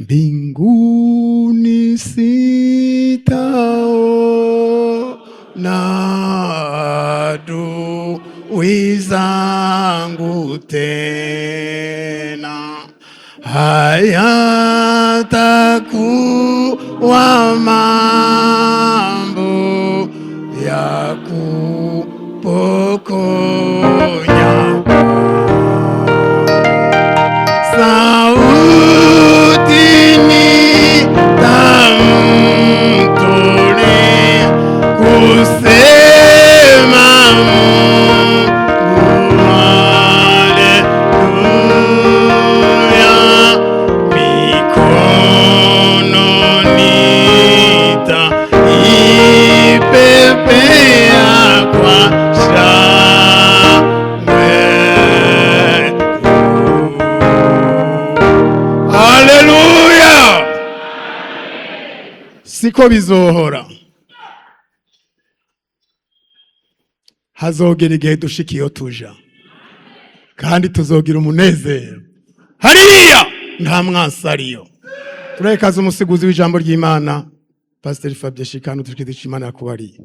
Mbinguni sitaona adui zangu tena, hayatakuwa mambo ya kupokonya. Sauti nitamtolea kusema Mungu haleluya, mikono nitaipepea kwa shangwe. Haleluya! Siko bizohora, hazogera igihe dushika iyo tuja, kandi tuzogira umunezero. Hariya nta mwansi ariyo. Turekaza umusiguzi w'ijambo ry'Imana, Pasiteri Fabien Shikano, tushikirize ico Imana yakubariye.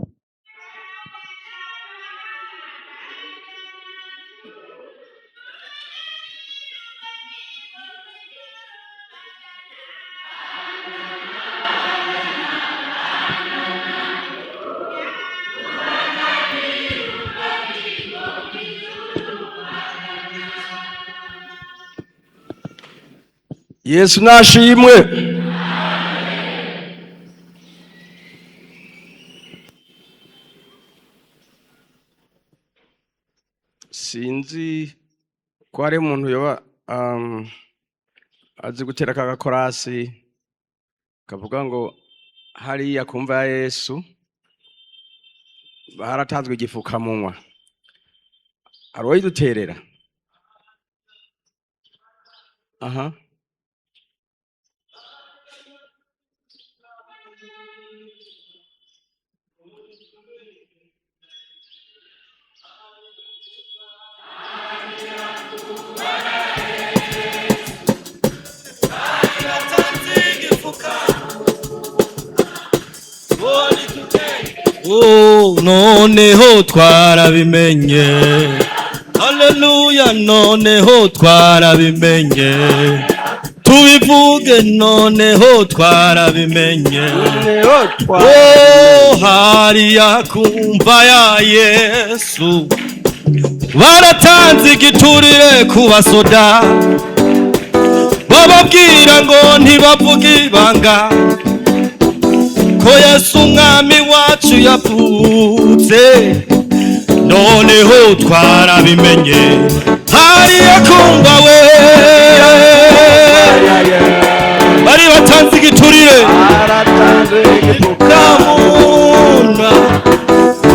Yesu nashimwe. Sinzi ko hari umuntu yoba azi gutera aka gakorasi kavuga ngo hariya kumva ya Yesu haratanzwe igifukamunwa, hari uwoyiduterera? Aha. Oh, noneho twarabimenye, haleluya, noneho twarabimenye, tubivuge, noneho twarabimenye. Oh, hariya kumva ya Yesu baratanze igiturire ku basoda, bababwira ngo ntibavuge ibanga ko Yesu umwami wacu yavutse. Noneho twarabimenye, hariya kumva we bari batanze igiturire kamuna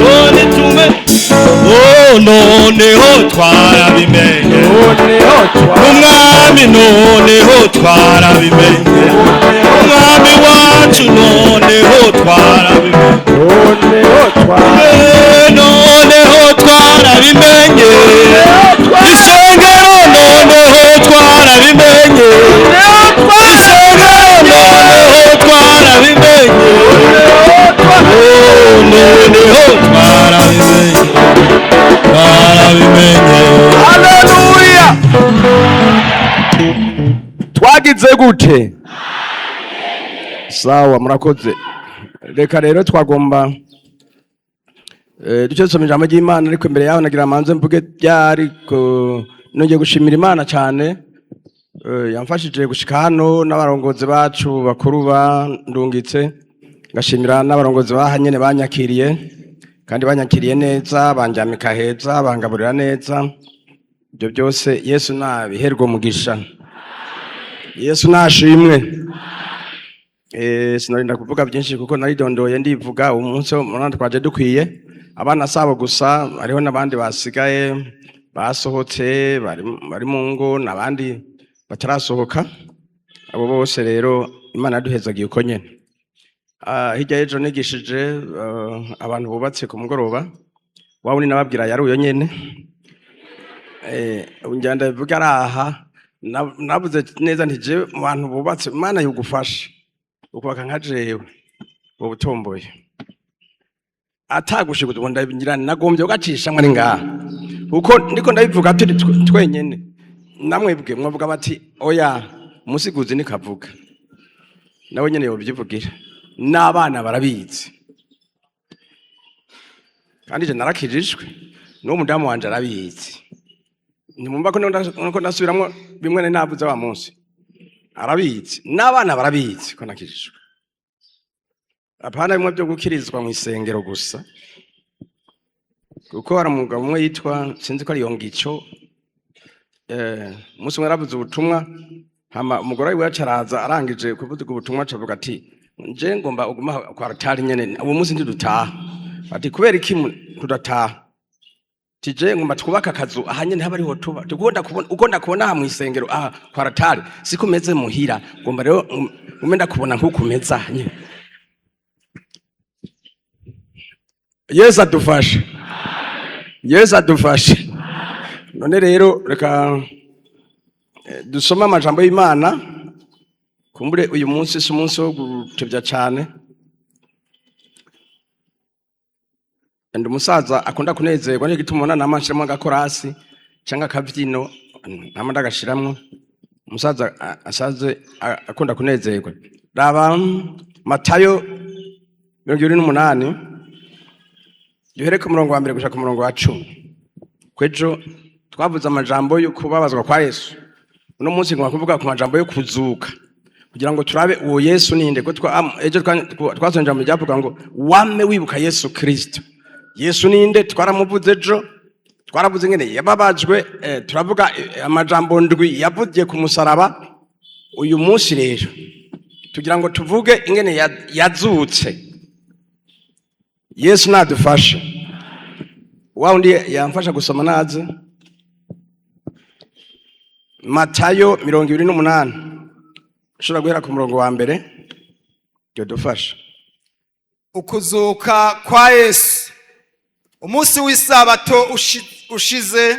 none tume. Oh, noneho twarabimenye umwami, noneho twarabimenye umwami wacu, noneho twarabimenye, noneho twarabimenye ishengero, noneho twarabimenye ishengero, noneho twarabimenye. Oh, noneho twarabimenye, twarabimenye. Haleluya! Twagize gute? Sawa, murakoze. Reka rero twagomba duce dusoma ijambo ry'Imana, ariko imbere yaho nagira manze mvuge ryari ko nongeye gushimira Imana cyane yamfashije gushika hano n'abarongozi bacu bakuru bandungitse, ngashimira n'abarongozi baha nyene banyakiriye, kandi banyakiriye neza, banjamika heza, bangaburira neza. Ibyo byose Yesu nabiherwe umugisha. Yesu nashimwe. Sinarinda kuvuga byinshi kuko naridondoye ndivuga umunsi murana twaje dukwiye. Abana sabo gusa, hariho n'abandi basigaye basohotse bari mu ngo n'abandi batarasohoka. Abo bose rero Imana yaduhezagiye uko nyene. Hirya y'ejo nigishije abantu bubatse ku mugoroba, wa wundi nababwira yari uyo nyene. Njya ndabivuga ari aha, Nabuze neza nti jewe mu bantu bubatse, Imana yugufasha ukubaka nka jewe, wowe utomboye atagushiguza ngo ndabigira, nagombye ugacishamwe ari ngaha, kuko ndiko ndabivuga turi twenyene, namwebwe mwavuga bati oya, umusiguzi nikavuga nawe nyene yobyivugira, n'abana barabizi. Kandi je narakijijwe, n'uwo mudamu wanje arabizi. Ntimwumva ko niko ndasubiramwo bimwe nari navuze wa munsi. Arabizi, n'abana barabizi ko nakijijwe, apana bimwe byo gukirizwa mu isengero gusa. Kuko hari umugabo umwe yitwa, sinzi ko ari Yongico, umunsi umwe yaravuze ubutumwa, hama umugore wiwe aca araza, arangije kuvuga ubutumwa aca avuga ati: "Nje ngomba uguma kwa altari nyene, uwo munsi ntidutaha." Ati: "Kubera iki tudataha?" Tije ngomba twubaka akazu aha nyene, haba ariho tuba. Tugomba kubona uko ndakubona aha mw'isengero, aha kwa altari, siko umeze muhira. Ngomba rero ngume ndakubona nkuko umeze aha nyene. Yesu adufashe, Yesu adufashe. None rero reka dusome amajambo y'Imana. Kumbure uyu munsi si umunsi wo gutebya cane. Ndi umusaza akunda kunezerwa, nico gituma ubona nama nshiramwo agakorasi canke akavyino, nama ndagashiramwo. Umusaza asaze akunda kunezerwa. Raba Matayo 28, duhere ku murongo wa 1 gushika ku murongo wa 10. Kwejo twavuze amajambo yo kubabazwa kwa Yesu. Uno munsi ngomba kuvuga ku majambo yo kuzuka, kugira ngo turabe uwo Yesu ninde. Ko ejo twasomye ijambo ryavuga ngo wame wibuka Yesu Kristo. Yesu ninde? Twaramuvuze ejo, twaravuze ingene yababajwe, turavuga amajambo ndwi yavugiye ku musaraba. Uyu munsi rero tugira ngo tuvuge ingene yazutse. Yesu nadufashe. Wa wundi yamfasha gusoma naze. Matayo 28, ushobora guhera ku murongo wa 1, yodufasha. Ukuzuka kwa Yesu. Umunsi w'isabato ushize,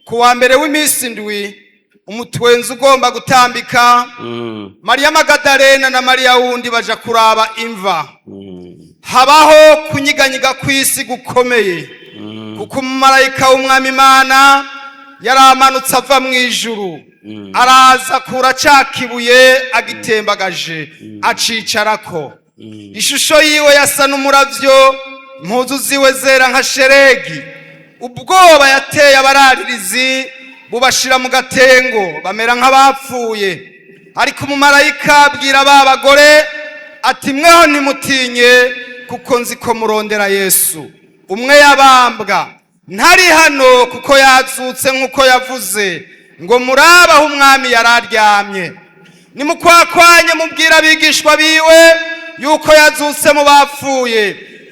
ku wa mbere w'iminsi 7, umutwenzi ugomba gutambika, Mariya Magadalena na Mariya wundi baja kuraba imva. Habaho kunyiganyiga kw'isi gukomeye, kuko umumarayika w'Umwami Imana yaramanutse ava mu ijuru, araza akura ca kibuye agitembagaje, acicarako. Ishusho yiwe yasa n'umuravyo, impuzu ziwe zera nka sheregi. Ubwoba yateye abararirizi bubashira mu gatengo, bamera nk'abapfuye. Ariko umumarayika abwira ba bagore ati: "Mweho ntimutinye, kuko nzi ko murondera Yesu umwe yabambwa. Ntari hano, kuko yazutse nk'uko yavuze. Ngo murabe aho Umwami yari aryamye. Nimukwakwanye mubwira abigishwa biwe yuko yazutse mu bapfuye,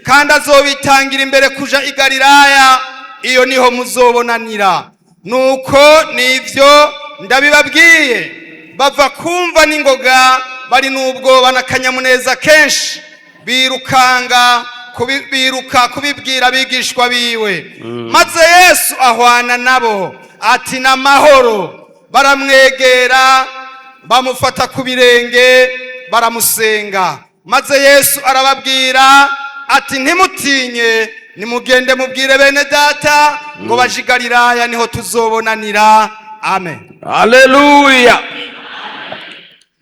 kandi azobitangira imbere kuja i Galilaya, iyo niho muzobonanira." Nuko nivyo ndabibabwiye. Bava kumva n'ingoga, bari n'ubwoba n'akanyamuneza kenshi, birukanga biruka kubibwira abigishwa biwe. Maze Yesu ahwana nabo ati: "N'amahoro." Baramwegera, bamufata ku birenge, baramusenga. Maze Yesu arababwira ati: "Ntimutinye, nimugende mubwire bene data ngo baje i Galilaya, niho tuzobonanira." Amen. Haleluya!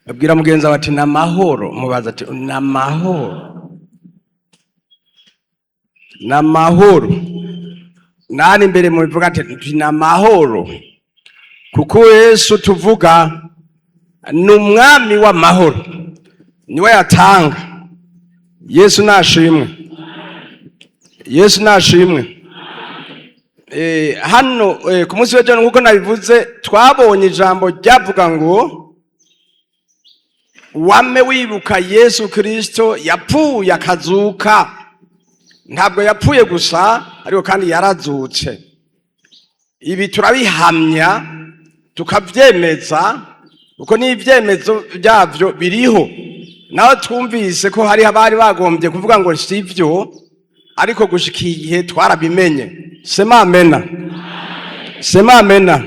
Abwira mugenzi wawe ati: "N'amahoro." Mubaza ati: "N'amahoro, n'amahoro." Nani imbere mubivuga ati: "N'amahoro." Kuko Yesu tuvuga ni umwami w'amahoro, niwe yatanga. Yesu nashimwe, Yesu nashimwe. Hano ku munsi w'ejo, nk'uko nabivuze, twabonye ijambo ryavuga ngo wame wibuka Yesu Kristo yapfuye akazuka. Ntabwo yapfuye gusa, ariko kandi yarazutse. Ibi turabihamya, tukavyemeza, kuko n'ibyemezo byavyo biriho. Naho twumvise ko hari abari bagombye kuvuga ngo sivyo, ariko gushika igihe twarabimenye. Sema amena, sema amena.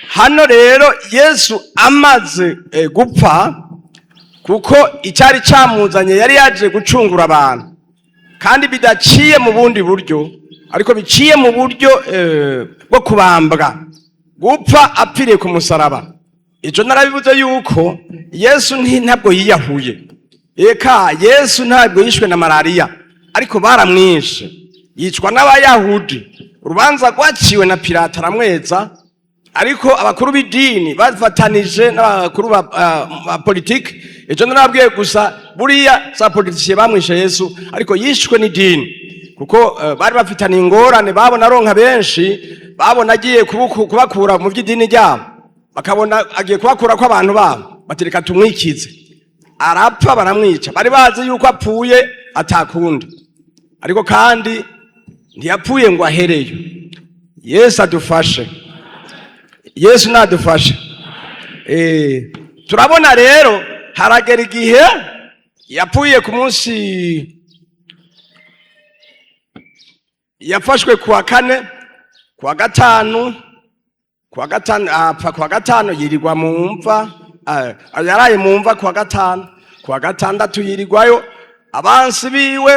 Hano rero Yesu amaze gupfa, kuko icyari camuzanye yari yaje gucungura abantu, kandi bidaciye mu bundi buryo, ariko biciye mu buryo bwo kubambwa, gupfa apfiriye ku musaraba. Ico narabivuze yuko Yesu ntabwo yiyahuye. Eka, Yesu ntabwo yishwe na malariya, ariko baramwishe, yicwa n'Abayahudi. Urubanza rwaciwe na Pilato, aramweza, ariko abakuru b'idini bafatanije n'abakuru ba politiki. Ejo narabwiye gusa, buriya za politiciens bamwishe Yesu, ariko yishwe n'idini, kuko bari bafitanye ingorane. Babona aronka benshi, babona agiye kubakura mu by'idini ryabo, bakabona agiye kubakura ko abantu babo, batereka tumwikize. Arapfa, baramwica. Bari bazi yuko apfuye atakundi, ariko kandi ntiyapfuye ngo ahereyo. Yesu adufashe, Yesu nadufashe. Turabona rero haragera igihe yapfuye ku munsi yafashwe kuwa kane, kuwa gatanu, kuwa gatanu apfa. Kuwa gatanu yirirwa mu mva, yaraye mu mva kuwa gatanu, kuwa gatandatu yirirwayo. Abansi biwe,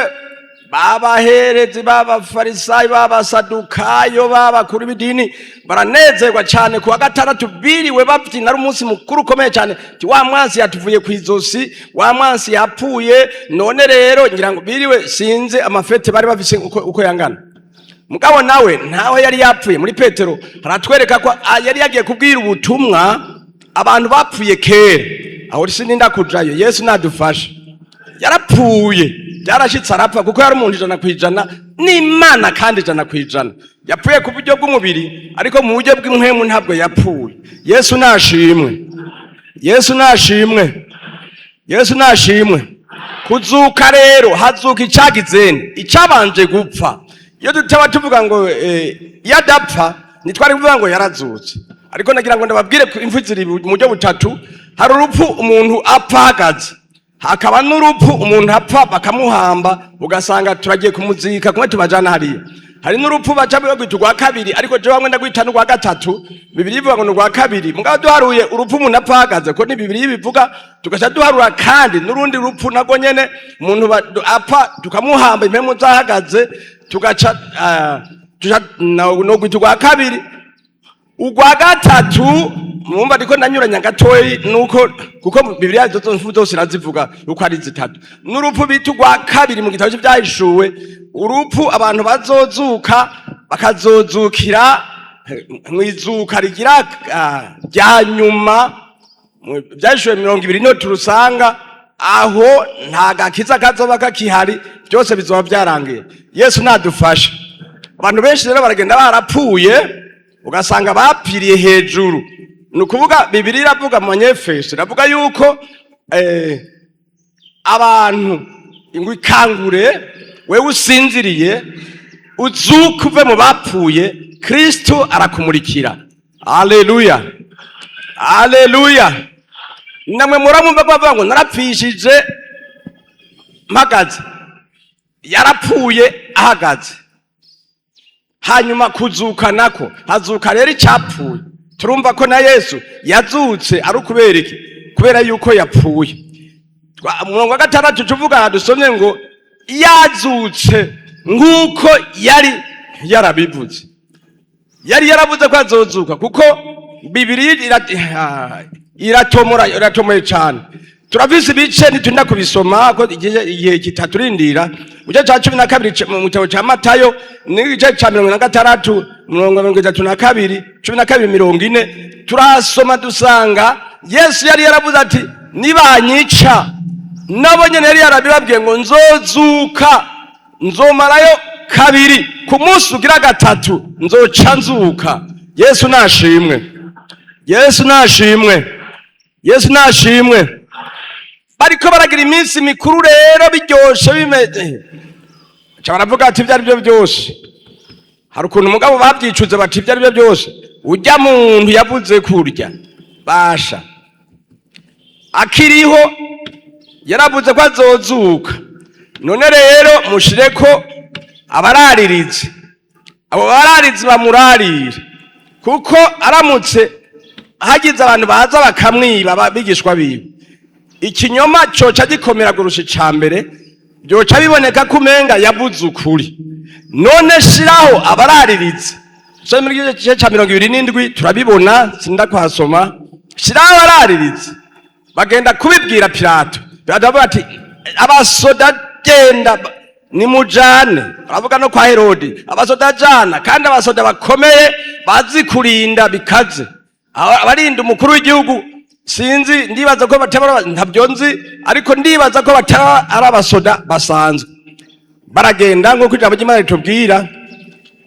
babaherezi, b'Abafarisayo, b'Abasadukayo, b'abakuru b'idini, baranezerwa cyane. Kuwa gatandatu biriwe babyina, ari umunsi mukuru ukomeye cyane. Ti wa mwansi yatuvuye ku izosi, wa mwansi yapfuye. None rero ngira ngo biriwe, sinzi ama fêtes bari bafise uko yangana. Mugabo nawe ntawe yari yapfuye. Muri Petero haratwereka ko yari yagiye kubwira ubutumwa abantu bapfuye kera. Aho sininda kujayo. Yesu nadufashe. Yarapfuye, byarashitse arapfa, kuko yari umuntu 100% n'Imana kandi 100%. Yapfuye ku buryo bw'umubiri, ariko mu buryo bw'impwemu ntabwo yapfuye. Yesu nashimwe, Yesu nashimwe, Yesu nashimwe. Kuzuka rero, hazuka icagizene, icabanje gupfa. Iyo tutaba tuvuga ngo iyo adapfa ntitwari kuvuga ngo yarazutse. Ariko nagira ngo ndababwire ko impfu ziri mu buryo butatu. Hari urupfu umuntu apfa ahagaze, hakaba n'urupfu umuntu apfa bakamuhamba, ugasanga turagiye kumuzika kumwe tubajana hariya. Hari n'urupfu baca bagwita urwa kabiri, ariko jewe bamwe ndagwita n'urwa gatatu. Bibiliya ivuga ngo ni urwa kabiri. Mugabo duharuye urupfu umuntu apfa ahagaze, ko ni Bibiliya ibivuga, tugaca duharura kandi n'urundi rupfu narwo nyene umuntu apfa tukamuhamba impemu zahagaze, tugaca tuca no gwita urwa kabiri. Urwa gatatu, mwumva ndiko ndanyuranya gatoyi, nuko kuko Bibiliya izo mfu zose irazivuga uko ari zitatu. N'urupfu bita urwa kabiri mu gitabo c'Ivyahishuwe, urupfu abantu bazozuka, bakazozukira mw'izuka rigira rya nyuma. Mu Vyahishuwe 20 niho turusanga. Aho nta gakiza kazoba kakihari, byose bizoba byarangiye. Yesu nadufashe. Abantu benshi rero baragenda barapfuye, ugasanga bapfiriye hejuru. Ni ukuvuga Bibiliya iravuga mu Banyefeso, iravuga yuko abantu ngo ikangure, wewe usinziriye, uzuke uve mu bapfuye, Kristo arakumurikira. Aleluya, aleluya! Namwe muramumva ko bavuga ngo narapfishije mpagaze. Yarapfuye ahagaze, hanyuma kuzuka nako hazuka rero icyapfuye. Turumva ko na Yesu yazutse ari ukubera iki? Kubera yuko yapfuye. Umurongo wa gatandatu tuvuga, dusomye ngo yazutse nk'uko yari yarabivuze. Yari yaravuze ko azozuka, kuko Bibiliya iratomora, iratomoye cyane. Turafise ibice, ntiturinda kubisoma ko igihe kitaturindira. Mu gice ca 12 mu gitabo ca Matayo, n'igice ca 46, mirongo 32, 12, 40, turasoma dusanga Yesu yari yaravuze ati nibanyica, nabo nyene yari yarabibabwiye ngo nzozuka, nzomarayo kabiri, ku munsi ugira gatatu nzoca nzuka. Yesu nashimwe, Yesu nashimwe, Yesu nashimwe. Bariko baragira iminsi mikuru rero, biryoshe bimeze, ca baravuga ati ibyo ari byo byose, hari ukuntu umugabo babyicuze, bati ibyo ari byo byose, ujya muntu yavuze kurya basha akiriho, yaravuze ko azozuka. None rero mushire ko abararirizi, abo bararizi bamurarire, kuko aramutse Hagize abantu baza bakamwiba, bigishwa biwe, ikinyoma coca gikomera kurusha ica mbere, byoca biboneka ko umenga yavuze ukuri. None shiraho abarariritse. So muri gice ca 27 turabibona, sindakwasoma. Shiraho abarariritse, bagenda kubibwira Pilato. Pilato avuga ati: "Abasoda genda nimujane." Aravuga no kwa Herodi: "Abasoda jana, kandi abasoda bakomeye bazi kurinda bikaze." Abarinda umukuru w'igihugu, sinzi, ndibaza ko bataba, ntabyo nzi, ariko ndibaza ko bataba ari abasoda basanzwe. Baragenda nk'uko ijambo ry'Imana ritubwira,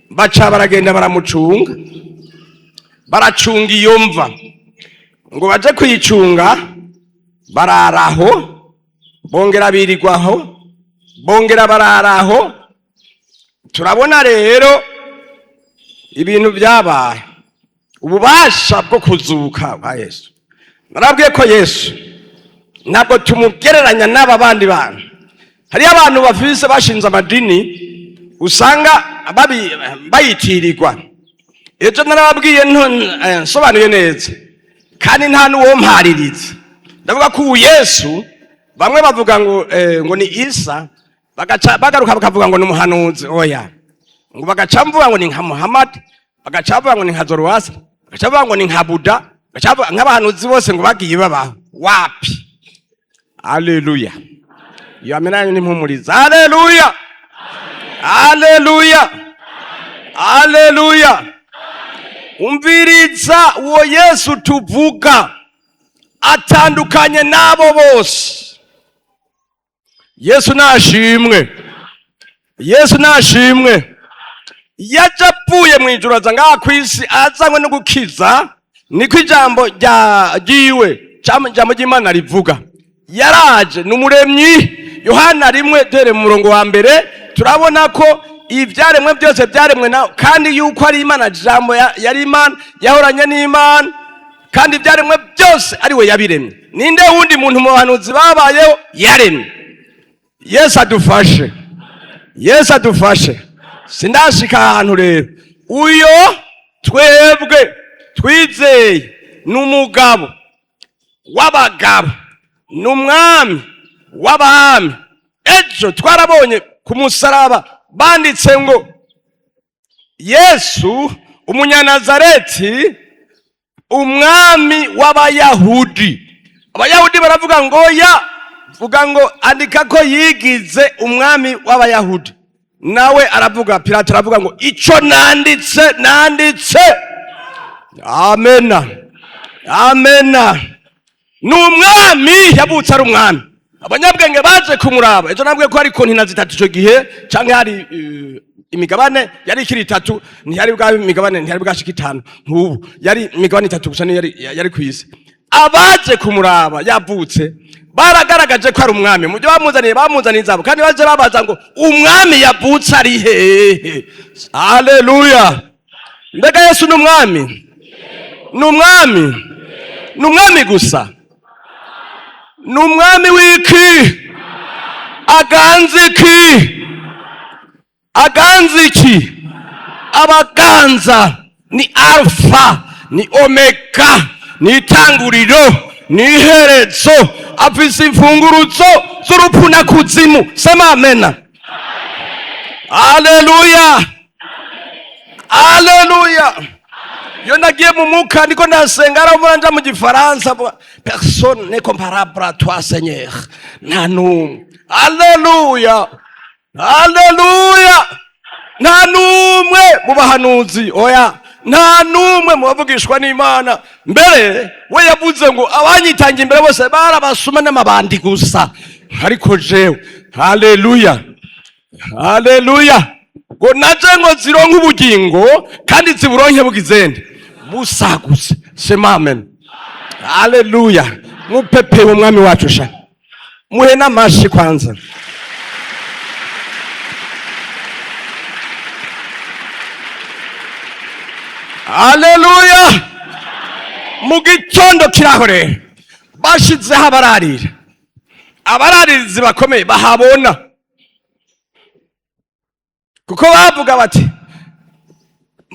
baca baragenda baramucunga, baracunga iyo mva. Ngo baje kuyicunga, bararaho, bongera birirwaho, bongera bararaho. Turabona rero ibintu byabaye, ububasha bwo kuzuka kwa Yesu. Narabwiye ko Yesu ntabwo tumugereranya n'aba bandi bantu. Hariyo abantu bafise bashinze amadini, usanga bayitirirwa. Ejo narababwiye, nsobanuye neza, kandi nta n'uwo mpaririza. Ndavuga ko ubu Yesu bamwe bavuga ngo ni Isa, bagaca bagaruka bakavuga ngo ni umuhanuzi. Oya, ngo bagaca mvuga ngo ni nka Muhammad, bagaca bavuga ngo ni nka Zoroaster, bagaca bavuga ngo ni nka Buda, bagaca bavuga nk'abahanuzi bose ngo bagiye babaho. Wapi! Aleluya! Iyo amena yanyu nimpumuriza. Aleluya, aleluya, aleluya! Umviriza, uwo Yesu tuvuga atandukanye n'abo bose. Yesu nashimwe, Yesu nashimwe. Yaje avuye mu ijuru, aza ngaha ku isi azanywe no gukiza. Niko ijambo rya ryiwe cyangwa ijambo ry'Imana rivuga. Yaraje ni umuremyi. Yohana 1 dore mu murongo wa mbere, turabona ko ibyaremwe byose byaremwe nawe, kandi yuko ari Imana. Jambo yari Imana, yahoranye n'Imana, kandi ibyaremwe byose ari we yabiremye. Ninde wundi muntu mu bahanuzi babayeho yaremye? Yesu adufashe, Yesu adufashe. Sindashika ahantu rero. Uyo twebwe twizeye ni umugabo w'abagabo, ni umwami w'abami. Ejo twarabonye ku musaraba banditse ngo: "Yesu umunyanazareti, umwami w'Abayahudi." Abayahudi baravuga ngo: "Ya vuga ngo andika ko yigize umwami w'Abayahudi." Nawe aravuga, Pilato aravuga ngo: "Ico nanditse nanditse." Amena, amena. Ni umwami, yavutse ari umwami. Abanyabwenge baje kumuraba ejo, nabwiye ko hari continents zitatu ico gihe, canke hari imigabane yari ikiri itatu, ntiyari bwa imigabane, ntiyari bwashika itanu nk'ubu, yari imigabane itatu gusa niyo yari kw'isi. Abaje kumuraba yavutse baragaragaje ko ari umwami mu byo bamuzaniye. Bamuzaniye izabo, kandi baje babaza ngo: "Umwami yavutse ari hehe?" Haleluya! Mbega Yesu ni umwami? Ni umwami, ni umwami gusa? Ni umwami w'iki? Aganza iki? Aganza iki? Abaganza ni Alfa, ni Omega, ni itanguriro, ni iherezo. Afise imfunguruzo z'urupfu na kuzimu. Sema amena. Aleluya, aleluya! Iyo nagiye mu mwuka, ndiko ndasenga, aravuga nja mu Gifaransa, avuga: "Personne n'est comparable à toi, Seigneur." Nta n'umwe. Aleluya, aleluya! Nta n'umwe mu bahanuzi, oya, nta n'umwe mu bavugishwa n'Imana. Mbere we yavuze ngo: "Abanyitangiye imbere bose barabasuma n'amabandi gusa, ariko jewe." Haleluya, haleluya! Ngo naje ngo zironke ubugingo, kandi ziburonke bugizende busagutse. Sema amen. Haleluya! Mupepewe umwami wacu sha, muhe n'amashi kwanza. Haleluya! Mu gitondo kiraho rero, bashizeho abararira, abararirizi bakomeye bahabona, kuko bavuga bati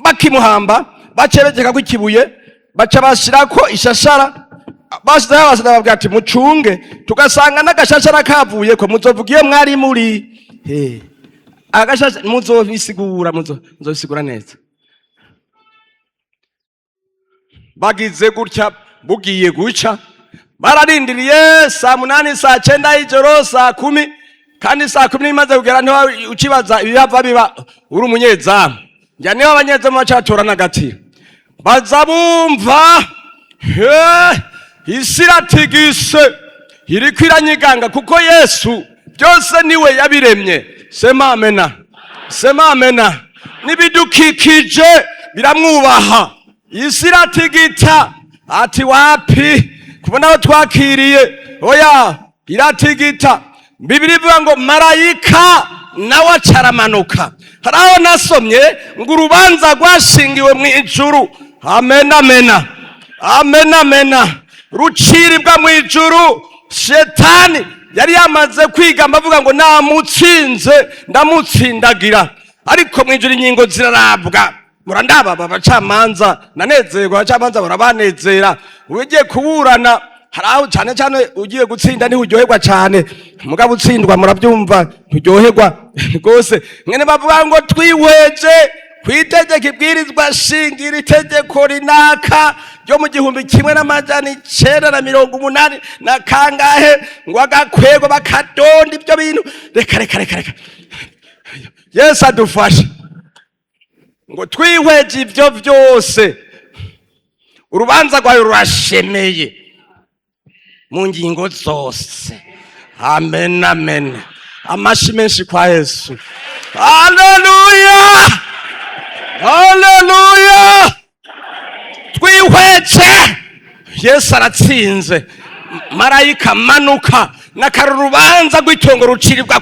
bakimuhamba baceregeka ko ikibuye. Baca bashirako ishashara, bashyizeho abasada, babwira ati: "Mucunge, tugasanga n'agashashara kavuyeko, muzovuga iyo mwari muri." Agashasha muzobisigura, muzobisigura neza. Bagize gutya, bugiye guca, bararindiriye saa 8, saa 9 y'ijoro, saa 10. Kandi saa 10 imaze kugera, ntiwa ukibaza ibihava biba. Uri umunyezamu, njya niho abanyezamu baca batora n'agatiro, baza bumva isi iratigise, iriko iranyiganga, kuko Yesu byose niwe yabiremye. Sema amena, sema amena. N'ibidukikije biramwubaha. Isi iratigita, ati: "Wapi, kubona aho twakiriye, oya." Iratigita. Bibiri ivuga ngo marayika nawe acaramanuka. Hari aho nasomye ngo urubanza rwashingiwe mu ijuru. Amen, amena, amen, amena. Ruciribwa mu ijuru. Shetani yari yamaze kwigamba avuga ngo namutsinze, ndamutsindagira, ariko mu ijuru inkingo zirarabwa. Murandaba aba bacamanza, nanezerwa. Abacamanza barabanezera. Ugiye kuburana, hari aho cyane cyane ugiye gutsinda niho uryoherwa cyane. Mugabo utsindwa, murabyumva, nturyoherwa rwose. Mwene bavuga ngo twihweje kwitegeka ibwirizwa shingiro, itegeko rinaka ryo mu 1980 na kangahe, ngo agakwego bakadonda ibyo bintu. Reka, reka, reka, reka. Yesu adufashe. Ngo twihweje ibyo byose, urubanza rwawe rurashemeye mu ngingo zose. Amen, amen. Amashi menshi kwa Yesu. Haleluya, haleluya. Twihwece, Yesu aratsinze. Marayika manuka nakara, urubanza rw'itongo rucirirwa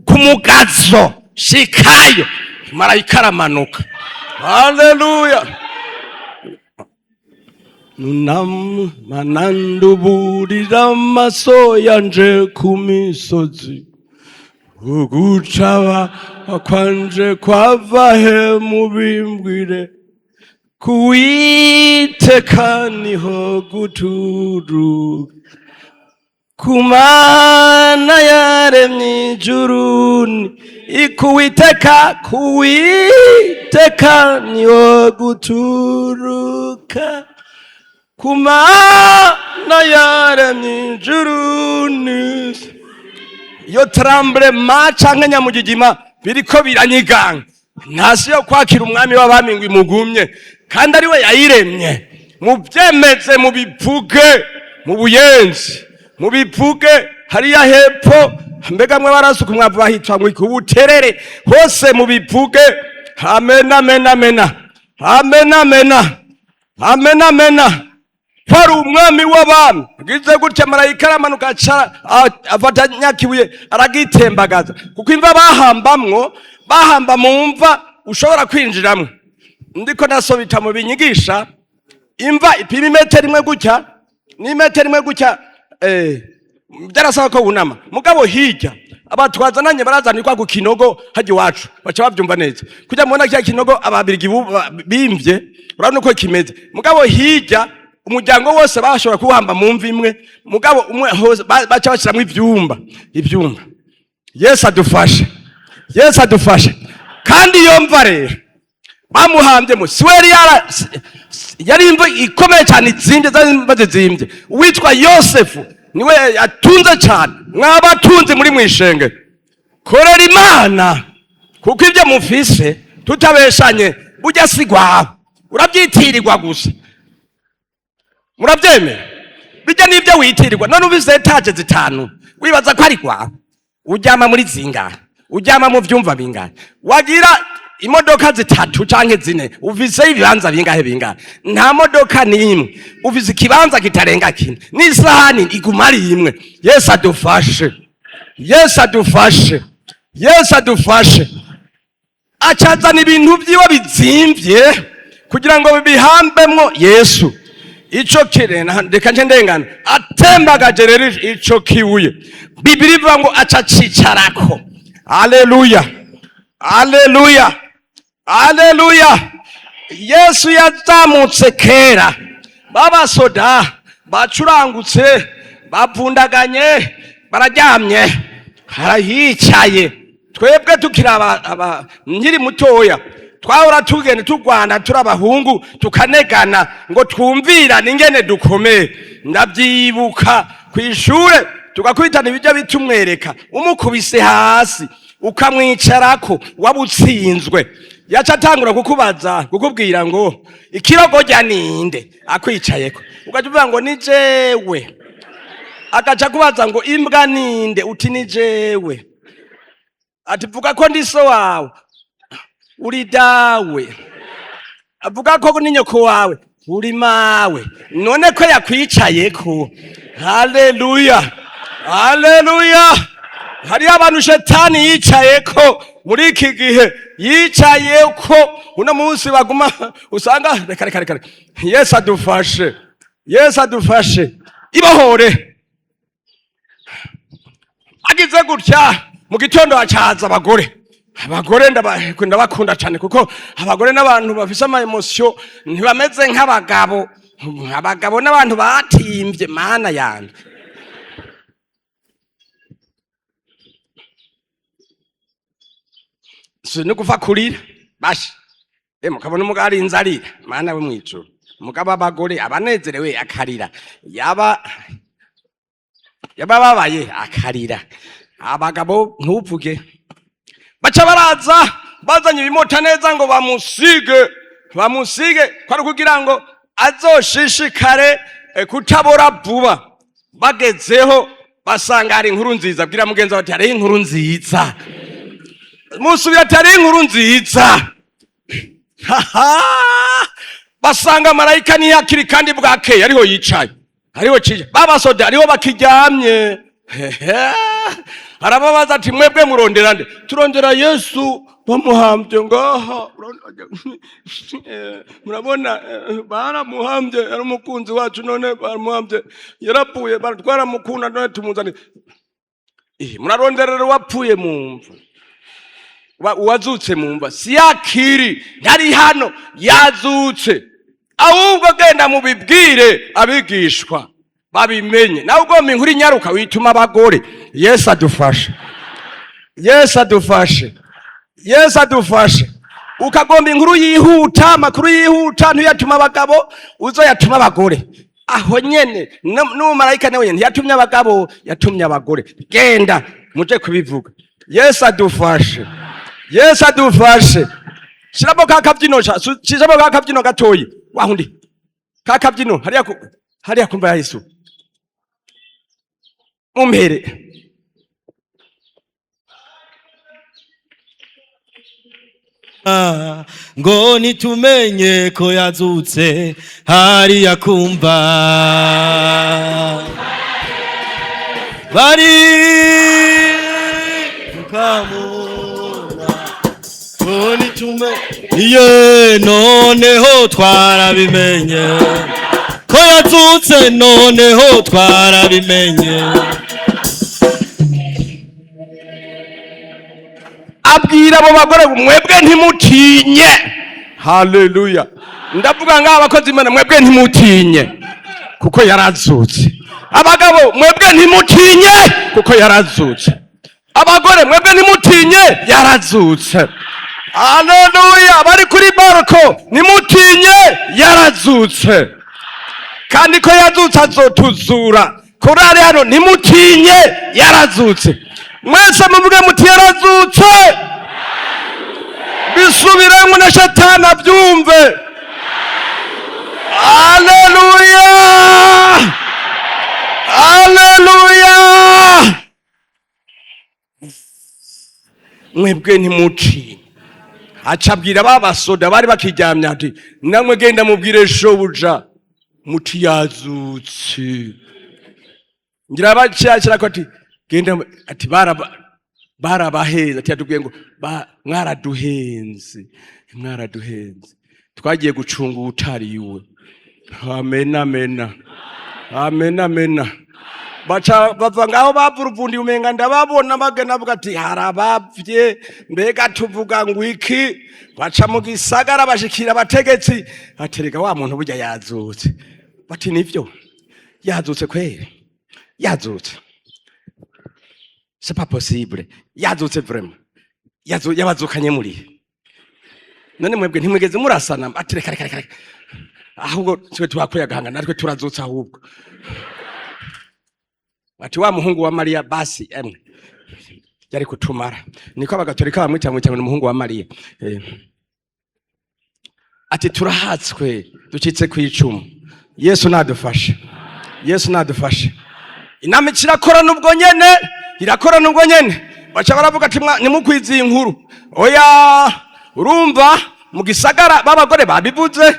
ku mugazo. Shikayo. Marayika aramanuka. Haleluya. Nunam mananduburira amaso yanje ku misozi, ugucaba kwanje kwava he? Mubimbwire. Kuwiteka niho guturuka, ku Mana yaremye ijuru. Ikuwiteka, kuwiteka niho guturuka, ku Mana yaremye ijuru n'isi. Iyo tremblement canke nyamugigima biriko biranyiganga, ntasi yo kwakira umwami w'abami ngo imugumye, kandi ari we yayiremye. Mubyemeze, mubivuge mu Buyenzi, mubivuge hariya hepfo. Mbega mwe barasuka umwavu bahitwa ngo ikubuterere hose, mubivuge. Amen, amen, amen, amen, amen, amen, amen. Kwari umwami w'abami. Agize gutya, marayika aramanuka, aca afata nyakibuye, aragitembagaza, kuko imva bahambamwo, bahamba mu mva ushobora kwinjiramwo. Ndiko nasobita mu binyigisha, imva ipima imetero imwe gutya n'imetero imwe gutya, byarasaba ko wunama. Mugabo hirya abatwazananye barazanirwa ku kinogo hajya iwacu, baca babyumva neza kujya mubona kya kinogo Ababirigi bimvye, urabona uko kimeze. Mugabo hirya umuryango wose bashobora kuwuhamba mu mva imwe, mugabo umwe hose baca bashiramwo ivyumba, ivyumba. Yesu adufashe, Yesu adufashe. Kandi iyo mva rero bamuhambyemo, siwe yari yari imva ikomeye cyane, izimbye, zari imva zizimbye. Uwitwa Yosefu niwe atunze cyane. Mwabatunze muri mwishenge, korera Imana, kuko ibyo mufise, tutabeshanye, burya si rwawe, urabyitirirwa gusa. Murabyemera? Bijya n'ibyo witirirwa. None ufise étages zitanu, wibaza ko ari rwawe? Uryama muri zingahe? Uryama mu vyumva bingahe? Wagira imodoka zitatu canke zine, ufise ibibanza bingahe bingahe? Nta modoka n'imwe ufise, ikibanza kitarenga kimwe, n'isahani iguma ari imwe. Yesu adufashe, Yesu adufashe, Yesu adufashe. Acazana ibintu vyiwe bizimvye kugira ngo bihambemwo Yesu. Ico kire reka nce ndengana. Atembagaje rero ico kibuye, Bibiri ivuga ngo aca acicarako. Aleluya, aleluya, aleluya. Yesu yazamutse kera, babasoda bacurangutse, bavundaganye, bararyamye, harahicaye. Twebwe tukiri nkiri mutoya, twahora tugenda turwana turi abahungu, tukanegana ngo twumvirane ingene dukomeye. Ndabyibuka ku ishure tugakwitana ibiryo bitumwereka, umukubise hasi ukamwicarako waba utsinzwe. Yaca atangura kukubaza, kukubwira ngo ikirogorya ninde akwicayeko, ugaca uvuga ngo ni jewe. Agaca kubaza ngo imbwa ninde, uti ni jewe. Ati vuga ko ndi so wawe, uri dawe. Avuga ko ni nyoko wawe, uri mawe. None ko yakwicayeko? Haleluya, haleluya! Hariho abantu shetani yicayeko muri iki gihe, yicayeko uno munsi, baguma usanga reka reka reka reka. Yesu adufashe, Yesu adufashe. Ibohore. Agize gutya mu gitondo hacaza abagore. Abagore ndabakunda cyane, kuko abagore n'abantu bafise ama émotions, ntibameze nk'abagabo. Abagabo n'abantu batimvye, Mana yanje. Si no kuva kurira basha, mukabona umugabo arinze arira, Mana we mwijuru. Mugabo abagore abanezerewe akarira, yaba babaye akarira. Abagabo ntuvuge. Baca baraza bazanye ibimota neza ngo bamusige, bamusige kwari kugira ngo azoshishikare kutabora vuba. Bagezeho basanga hari inkuru nziza. Bwira mugenzi wawe ati hari inkuru nziza. Musubira ati hari inkuru nziza. Haha! Basanga marayika ntiyakiri kandi bwakeye, ariho yicaye, ariho cije babasoda, ariho bakiryamye. Hehe! Arababaza ati mwebwe murondera nde? Turondera Yesu bamuhambye ngaha. Murabona, baramuhambye, ari umukunzi wacu, none baramuhambye, yarapfuye, twaramukunda, none tumuzane. Muraronderera uwapfuye mumva, uwazutse mumva si yakiri, ntari hano, yazutse. Ahubwo genda mubibwire abigishwa babimenye. Nawe ugomba inkuru inyaruka, wituma abagore. Yesu adufashe, Yesu adufashe, Yesu adufashe. Ukagomba inkuru yihuta, amakuru yihuta, ntuyatuma abagabo, uzoyatuma abagore. Aho nyene n'umumarayika nawe nyene ntiyatumye abagabo, yatumye abagore. Genda muje kubivuga. Yesu adufashe, Yesu adufashe. Shiramo ka kabyino, shiramo ka kabyino gatoyi wahundi, ka kabyino hariya hariya kumva ya Yesu mumpere. Ngo nitumenye ko yazutse hariya kumva bari tukamubona, ngo nitumenye iye. Noneho twarabimenye ko yazutse, noneho twarabimenye. Abwira abo bagore ngo mwebwe ntimutinye. Haleluya! Ndavuga ngaho abakozi Imana, mwebwe ntimutinye kuko yarazutse. Abagabo mwebwe ntimutinye kuko yarazutse. Abagore mwebwe ntimutinye, yarazutse. Haleluya! Bari kuri balcon ntimutinye, yarazutse. Kandi ko yazutse azotuzura. Korari hano ntimutinye, yarazutse. Mwese muvuge muti yarazutse. Bisubiremo na shetani abyumve. Haleluya, haleluya! Mwebwe ntimutinye. Aca abwira ba basoda bari bakiryamye ati namwe genda mubwire shobuja muti yazutse. Ngira bacakira ko ati genda ati barabahenze, ati yatubwiye ngo mwaraduhenze, mwaraduhenze, twagiye gucunga uwutari iwe. Amen, amen, amen, amen. Baca bava ngaho bavuruvundiye, umenga ndababona bagenda bavuga ati harabavye, mbega tuvuga ngo iki? Baca mu gisagara bashikira abategetsi, baterega wa muntu burya yazutse. Bati nivyo, yazutse kweri, yazutse, c'est pas possible, yazutse vraiment. Yabazukanye muri none mwebwe ntimwigeze murasana? Ati reka reka reka, ahubwo twe twakuye agahanga, natwe turazutse ahubwo. Ati wa muhungu wa Mariya basi emwe yari kutumara, niko abagatolika bamwita, mwita ngo ni umuhungu wa Mariya. Ati turahatswe, ducitse ku icumu. Yesu nadufashe, Yesu nadufashe. Inama irakorana ubwo nyene, irakorana ubwo nyene. Baca baravuga ati nimukwize iyi nkuru. Oya, urumva mu gisagara b'abagore babivuze,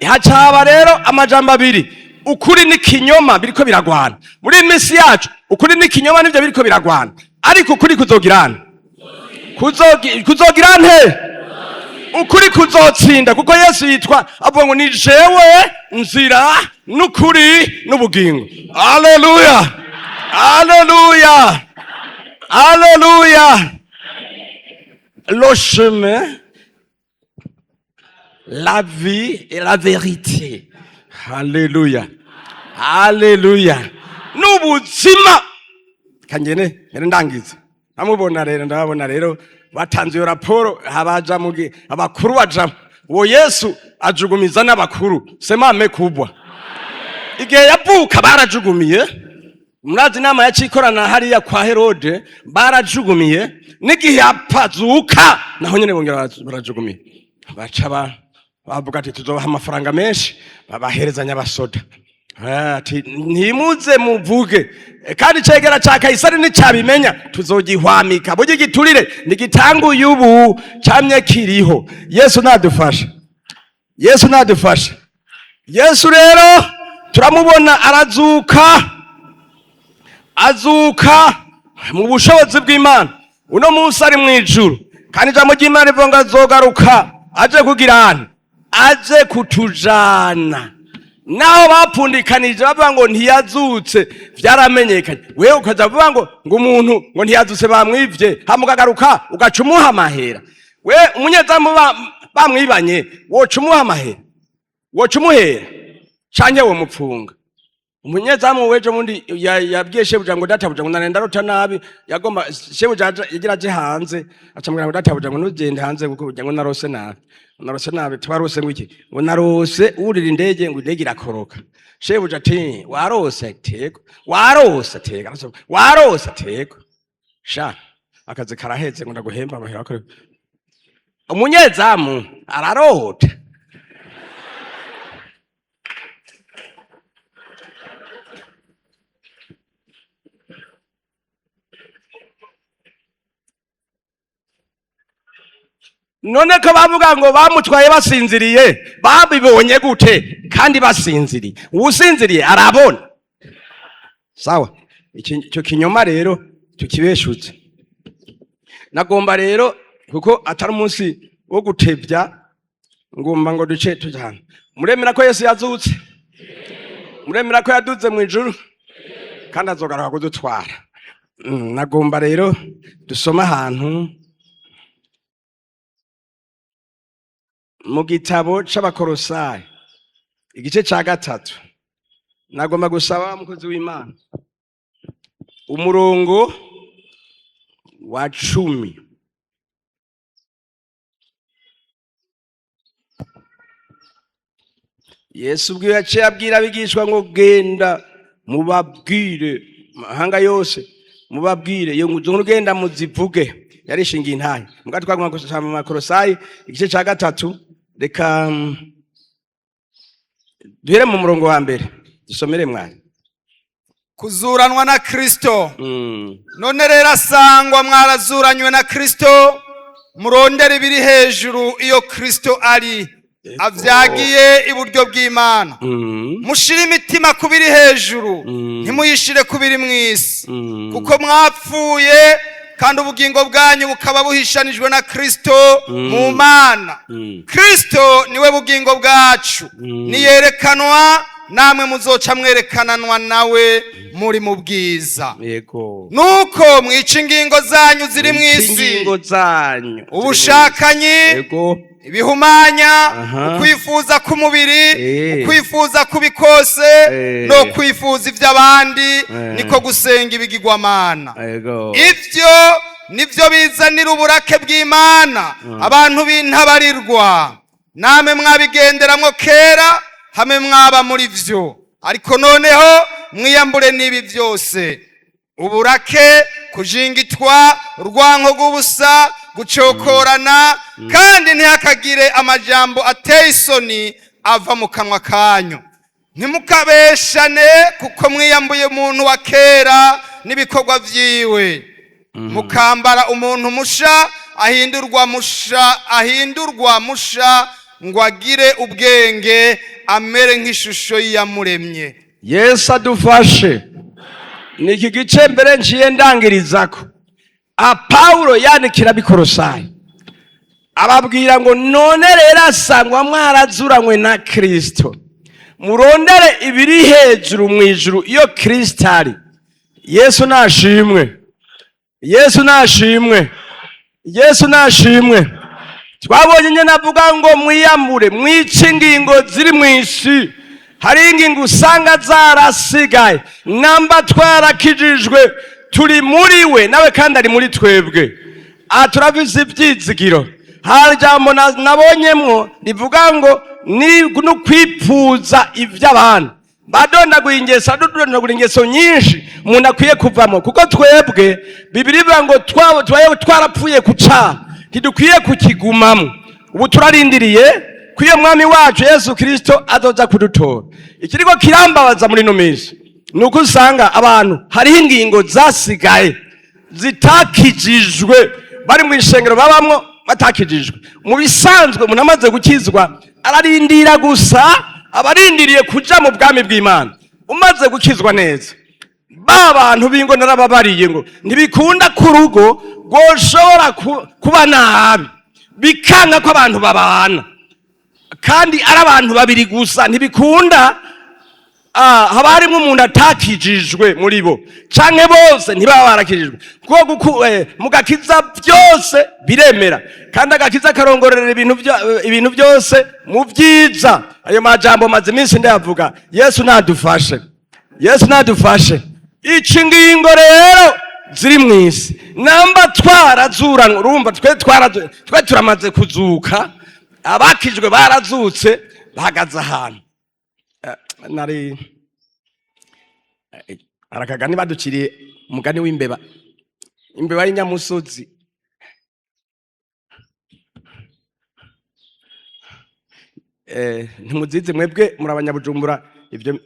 hacaba rero amajambo abiri, ukuri n'ikinyoma biriko biragwana. Muri iyi minsi yacu ukuri n'ikinyoma nivyo biriko biragwana, ariko ukuri kuzogirana, kuzogira nte? Ukuri kuzotsinda, kuko Yesu yitwa avuga ngo ni jewe nzira n'ukuri n'ubugingo. Aleluya, aleluya, aleluya! Le chemin, la vie et la vérité. Haleluya, haleluya! N'ubuzima kangene ngene ndangiza. Namubona rero, ndababona rero batanze iyo raporo, habaja mugi abakuru bajamo. Uwo Yesu ajugumiza n'abakuru, semame kubwa igihe yavuka barajugumiye. Murazi inama yacikorana hariya kwa Herode, barajugumiye. N'igihe yapazuka naho nyene bongera barajugumiye. Baca bavuga ati tuzobaha amafaranga menshi, babaherezanya abasoda. Ati ntimuze muvuge. Kandi cegera ca Kayisari nicabimenya tuzogihwamika. Burya igiturire ntigitanguye ubu, camye kiriho. Yesu nadufashe, Yesu nadufashe. Yesu rero turamubona arazuka, azuka mu bushobozi bw'Imana. Uno munsi ari mu ijuru, kandi ijambo ry'Imana rivuga ngo azogaruka aje kugira ane? Aje kutujana. Naho bapfundikanije bavuga ngo ntiyazutse, vyaramenyekanye. Wewe ukaza kuvuga ngo umuntu ngo ntiyazutse, bamwivye, hama ukagaruka ugaca umuha amahera. We umunyezamu bamwibanye, woca umuha amahera, woca umuhera canke womupfunga? Umunyezamu wejo bundi yabwiye shebuja ngo databuja, ngo narenda rota nabi. Yagomba shebuja yagira aje hanze, acamubwira ngo databuja, ngo ntugende hanze kuko ugira ngo narose nabi, narose nabi. Twarose ngo iki? Ngo narose wurira indege, ngo indege irakoroka. Shebuja ati warose? Tego warose, tega warose, tego sha, akazi karaheze, ngo ndaguhemba amahera akore. Umunyezamu ararota. None ko bavuga ngo bamutwaye basinziriye, babibonye gute kandi basinziriye? Uwusinziriye arabona. Sawa, icyo kinyoma rero tukibeshutse. Nagomba rero, kuko atari umunsi wo gutebya, ngomba ngo duce tujyana. Muremera ko Yesu yazutse? Muremera ko yaduze mu ijuru kandi azogaruka kudutwara? Nagomba rero dusome ahantu mu gitabo c'Abakorosayi, igice ca 3. Nagomba gusaba umukozi w'Imana umurongo wa 10. Yesu ubwiwe yaciye abwira abigishwa ngo genda mubabwire amahanga yose, mubabwire iyo nkuru, genda muzivuge. Yarishingiye intahe. Muga twagomba gusoma mu Makorosayi igice ca 3. Reka duhere mu murongo wa 1, dusomere mwari. Kuzuranwa na Kristo. None rero asangwa mwarazuranywe na Kristo, murondere ibiri hejuru iyo Kristo ari, avyagiye iburyo bw'Imana. Mushire imitima ku biri hejuru, ntimuyishire ku biri mw'isi, kuko mwapfuye kandi ubugingo bwanyu bukaba buhishanijwe na Kristo mu Mana. Kristo niwe bugingo bwacu, niyerekanwa Namwe muzoca mwerekananwa nawe muri mu bwiza. Yego. Nuko mwica ingingo zanyu ziri mu isi, ingingo zanyu, ubushakanyi, ibihumanya, ukwifuza k'umubiri, ukwifuza k'ubikose, no kwifuza iby'abandi, niko gusenga ibigirwamana. Ibyo nibyo bizanira uburake bw'Imana abantu b'intabarirwa. Namwe mwabigenderamwo kera hamwe mwaba muri vyo, ariko noneho mwiyambure n'ibi byose: uburake, kujingitwa, urwanko rw'ubusa, gucokorana, kandi ntihakagire amajambo ateye isoni ava mu kanwa kanyu. Ntimukabeshane, kuko mwiyambuye umuntu wa kera n'ibikorwa vyiwe, mukambara umuntu musha ahindurwa musha, ahindurwa musha ngo agire ubwenge, amere nk'ishusho y'Iyamuremye. Yesu adufashe. Ni iki gice mbere nciye ndangirizako. A Pawulo yandikira Abikorosayi, ababwira ngo: "None rero asangwa mwarazuranywe na Kristo, murondere ibiri hejuru mu ijuru iyo Kristo ari." Yesu nashimwe, Yesu nashimwe, Yesu nashimwe. Twabonye nyine avuga ngo mwiyambure, mwice ingingo ziri mu isi. Hari ingingo usanga zarasigaye. Namba twarakijijwe, turi muri we, nawe kandi ari muri twebwe, aha turafise ibyizigiro. Hari ijambo nabonyemwo rivuga ngo ni no kwipfuza iby'abantu. Badondaguye ingeso, adondagura ingeso nyinshi umuntu akwiye kuvamo, kuko twebwe Bibiri ivuga ngo twaba tubaye twarapfuye ku caha, ntidukwiye kukigumamo. Ubu turarindiriye ko iyo Mwami wacu Yesu Kirisito azoza kudutora. Ikiriko kirambabaza muri ino minsi ni uko usanga abantu hariho ingingo zasigaye zitakijijwe, bari mu ishengero babamwo batakijijwe. Mu bisanzwe umuntu amaze gukizwa ararindira gusa, abarindiriye kuja mu bwami bw'Imana. Umaze gukizwa neza, ba bantu b'ingo narababariye ngo ntibikunda ku rugo rwoshobora kuba nabi, bikanga ko abantu babana kandi ari abantu babiri gusa, ntibikunda. Haba harimo umuntu atakijijwe muri bo, canke bose ntibaba barakijijwe, kuko mu gakiza byose biremera, kandi agakiza karongorera ibintu byose mu byiza. Ayo majambo maze iminsi ndayavuga. Yesu nadufashe, Yesu nadufashe. Ici ngingo rero ziri mu isi, namba twarazuranwe, urumva twe turamaze kuzuka, abakijwe barazutse, bahagaze ahantu. Nari arakagani baduciriye, umugani w'imbeba, imbeba y'inyamusozi. Ntimuzizi mwebwe, muri Abanyabujumbura, ibyo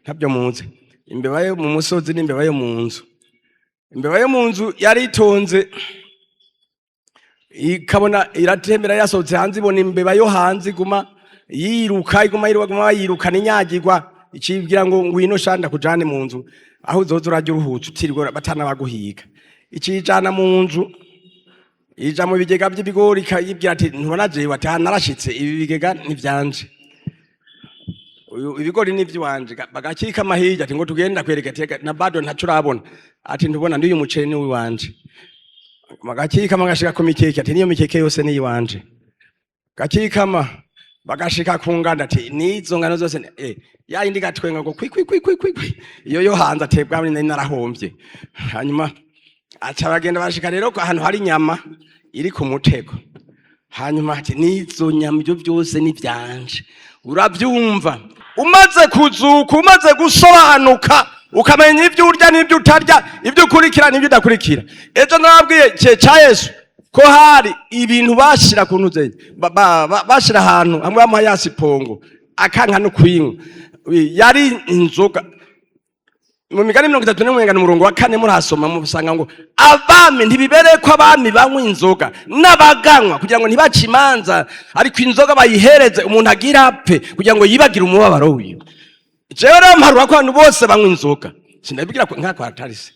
ntabyo muzi. Imbeba yo mu musozi n'imbeba yo mu nzu. Imbeba yo mu nzu yari itonze, ikabona iratembera, yasohotse hanze, ibona imbeba yo hanze iguma yiruka, iguma yiruka, iguma yirukana, inyagirwa. Ikibwira ngo: "Ngwino shanda kujane mu nzu, aho uzoza urajya uruhutse utirirwa batanabaguhiga." Ikijana mu nzu, ija mu bigega by'ibigori, ikayibwira ati: "Ntubona jewe?" Ati: "Aha narashitse, ibi bigega ni vyanje. Uyu ibigori ni ivy'iwanje." Bagakika amahirya, ati: "Ngo tugenda kwereka." Ati: "Na bado ntaco urabona." Ati: "Ntubona n'uyu muceri ni uwiwanje." Bagakikama, bagashika ku mikeke, ati: "Niyo mikeke yose ni iwanje." Gakikama, bagashika ku nganda, ati: "Nizo ngano zose ya yindi." Gatwenga ngo kwi kwi kwi kwi kwi kwi. Iyo yo hanze atebwa nari narahombye. Hanyuma aca bagenda, bashika rero ko ahantu hari inyama iri ku mutego. Hanyuma ati: "Nizo nyama, ibyo byose ni vyanje." Urabyumva, umaze kuzuka, umaze gusobanuka, ukamenya ibyo urya n'ibyo utarya, ibyo ukurikira n'ibyo udakurikira. Ejo narabwiye cye cya Yesu ko hari ibintu bashira ku ntuze, bashira ahantu hamwe, bamuha ya sipongo akanka no kuyinywa, yari inzoga. Mu Migani 31, umurongo wa 4, murasoma musanga ngo abami ntibibereye ko abami banywa inzoga n'abaganywa, kugira ngo ntibace imanza, ariko inzoga bayihereze umuntu agira apfe, kugira ngo yibagire umubabaro wiwe. Jewe rero mparura ko abantu bose banywa inzoga, sindabibwira ko nka kwa tarise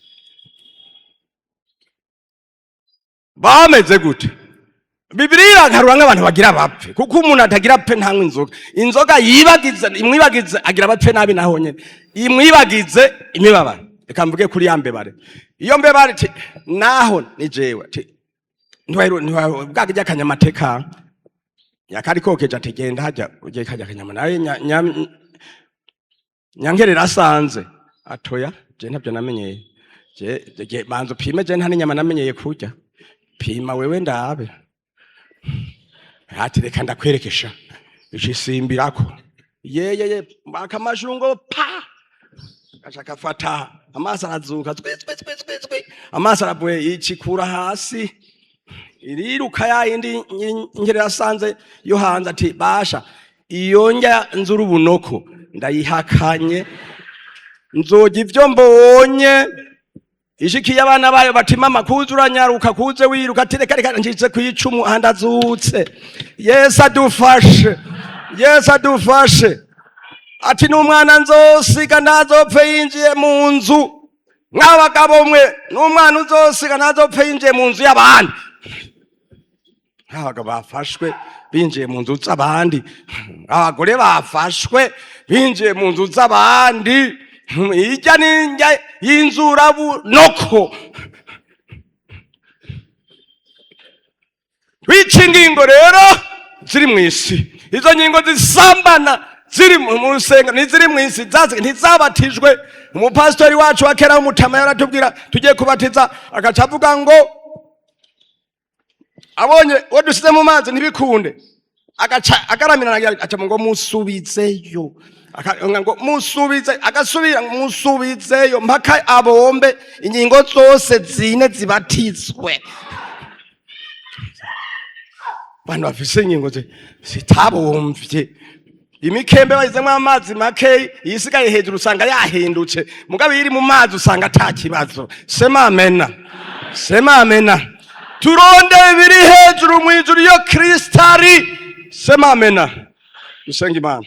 bameze gute. Bibiliya iragarura nk'abantu bagira bapfe, kuko umuntu atagira apfe ntanywa inzoga. Inzoga yibagize, imwibagize, agira bapfe nabi naho nyene, imwibagize imibabaro. Reka mvuge kuri ya mbebare. Iyo mbebare iti naho ni jewe, ati ntwaheru bwa akanyamateka yakari kokeje, ati genda hajya ujye kajya akanyama nawe nyankerera asanze atoya. Je ntabyo namenyeye, je banza upime, je nta n'inyama namenyeye kurya, pima wewe ndabe. Ati reka ndakwerekesha, icisimbirako yeyeye akamashungo pa gaca gafata amaso, arazuka tswi tswi tswi tswi tswi, amaso aravuye, icikura hasi iriruka. Ya yindi nkerera asanze yo hanze ati basha, iyo njya nzura ubunoko ndayihakanye, nzoga ivyo mbonye. Ishikiye abana bayo bati mama, kuze uranyaruka, kuze wiruka. Ati reka reka, ncitse kwicumu andazutse. Yesu adufashe, Yesu adufashe. Ati n'umwana nzosiga ntazopfe yinjiye mu nzu. Mw'abagabo mwe, n'umwana uzosiga ntazopfe yinjiye mu nzu y'abandi. Abagabo bafashwe binjiye mu nzu z'abandi, abagore bafashwe binjiye mu nzu z'abandi, ijya n'injya y'inzurabunoko. Wica ingingo rero ziri mu isi, izo ngingo zisambana ziri mu rusenga ntiziri mu isi, ntizabatijwe. Umupasitori wacu wa kera w'umutama yaratubwira tugiye kubatiza, agaca avuga ngo abonye uwo dusize mu mazi ntibikunde, agaca agaramira, aca ngo musubizeyo, ngo musubize, agasubira musubizeyo mpaka abombe ingingo zose zine zibatizwe. Abantu bafise ingingo zitabomvye, imikembe bayizemwo amazi makeyi, iyisigaye hejuru usanga yahindutse, mugabo iri mu mazi usanga ata kibazo. Sema amena, sema amena. Turonde ibiri hejuru mu ijuru iyo Kristo ari. Sema amena. Dusenga Imana.